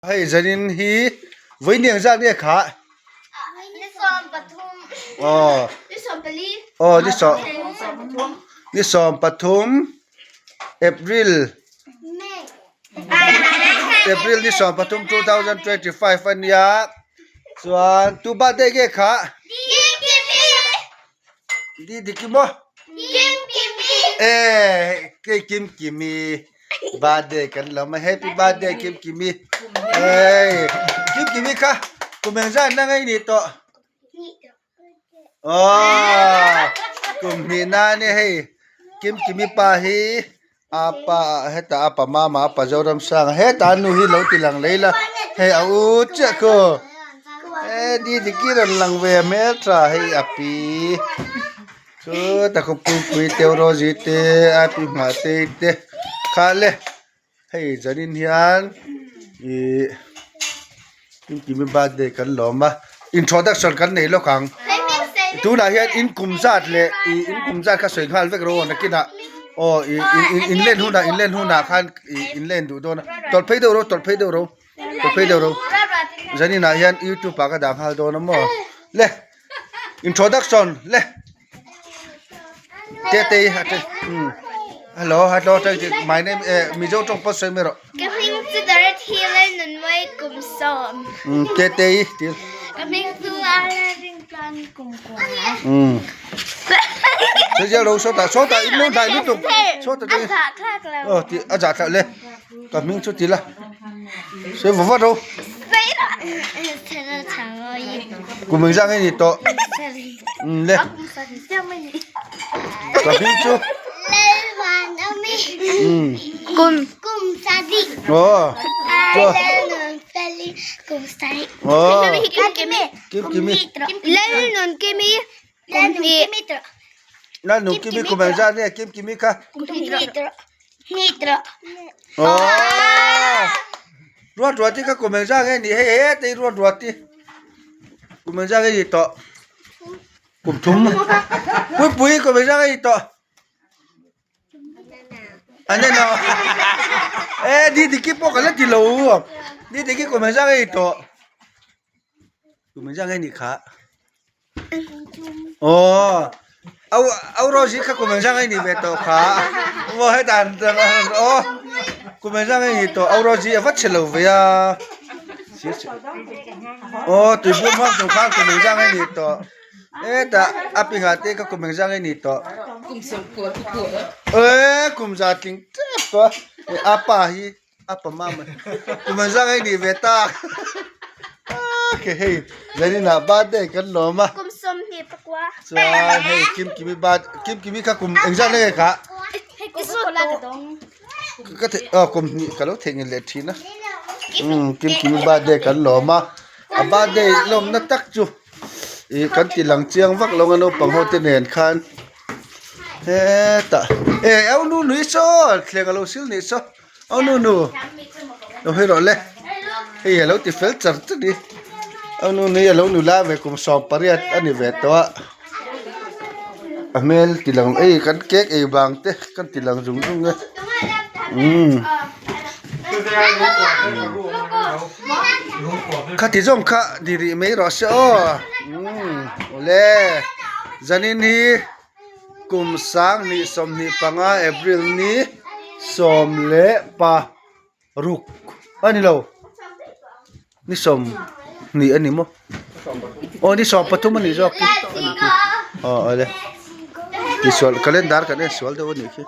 Hei zanin hi vawiin ang zat nge kha? Aw aw ni sawm ni 13 April April ni 13 2025 a nia chuan tu birthday nge kha? Didiki maw? E kei Kimkimi birthday kan lawm a happy birthday Kimkimi ei Kimkimi kha kum engzat na ngei nih tawh aw kum hnih na ania hei Kimkimi pa hi apa hetah apa mama apa Zoramsanga hetah a nu hi lo ti lang lei la hei a u chiah khu e Didiki rawn lang ve hmel tha hei a pi chutah khaw puipui te Rosie te a pi hmah te te kha le hei zanin hian ihh Kimkimi birthday kan lawm a introduction kan nei lawk ang tunah hian in kum zat leh ih in kum zat kha sawi nghal vek rawh aw nakinah aw ih in len hunah in len hunah khan ih in len duh dawn a tawlh phei deuh rawh tawlh phei deuh rawh tawlh phei deuh rawh zaninah hian youtube ah ka dah nghal dawn a maw le introduction le. Tete ate hello hello my name eh Mizo tawng pawh sawi mai rawh. Ka hming chu Dorothy Lalnunmawii kum sawm. Tete til. Ka hming chu Ala Ringtluan kum kua. Sawi zel ro sawtah sawtah in lo hnai lutuk sawtah A zah thlak lo. Aw ti a zah thlak le ka hming chu ti la sawi va vat ro. Kum engzah nge ni tawh? Le. Ka hming chu. Kum. Aw. Aw. Kim kimi. Lalnunkimi. Lalnunkimi kum engzah nge Kim kimi kha? Aw. Ruat ruat hi ka kum engzah nge ni hei hetei ruat ruat hi kum engzah nge ni tawh kum thum puipui kum engzah nge ni tawh a ne no e di diki pawh ka la ti lo di diki kum engzah nge ni tawh kum engzah nge ni kha. Aw au au Rosie kha kum engzah nge ni ve tawh kha aw hetah an aw kum engzah nge ni tawh au Rosie a va chhe lo ve a aw tuibur hmang tur khan kum engzah nge ni tawh hetah a pingah te kha kum engzah nge ni tawh e kum za tling tep tawh a a pa hi. A pa mama kum an zang ei nih ve ta ke hei zanin ah birthday kan lawm a kum 21 chuan hei kim kimi birth kim kimi kha kum engzat na nge kha ka the aw kum hnih ka lo theihnghilh leh thin a umm kim kimi birthday kan lawm a a birthday lawmna tak chu ih kan ti lang chiang vak lo a naupang ho te nen khan hetah e au nu nui saw thleng a lo sil nih saw. Aw nu nu lo hawi rawh le hei a lo ti fel char char ni aw nu nu hi a lo nula ve kum 18 a ni ve tawh a a hmel ti lang ei kan cake ei vang te kan ti lang zung zung e umm khati zawng kha ni rih mai rawh se aw umm awle zanin hi. Kum 2025 April ni 16 a ni lo ni 20 a ni maw aw ni 13 a ni zawk khi aw awle tisual calendar kan en sual deuh a nih khi.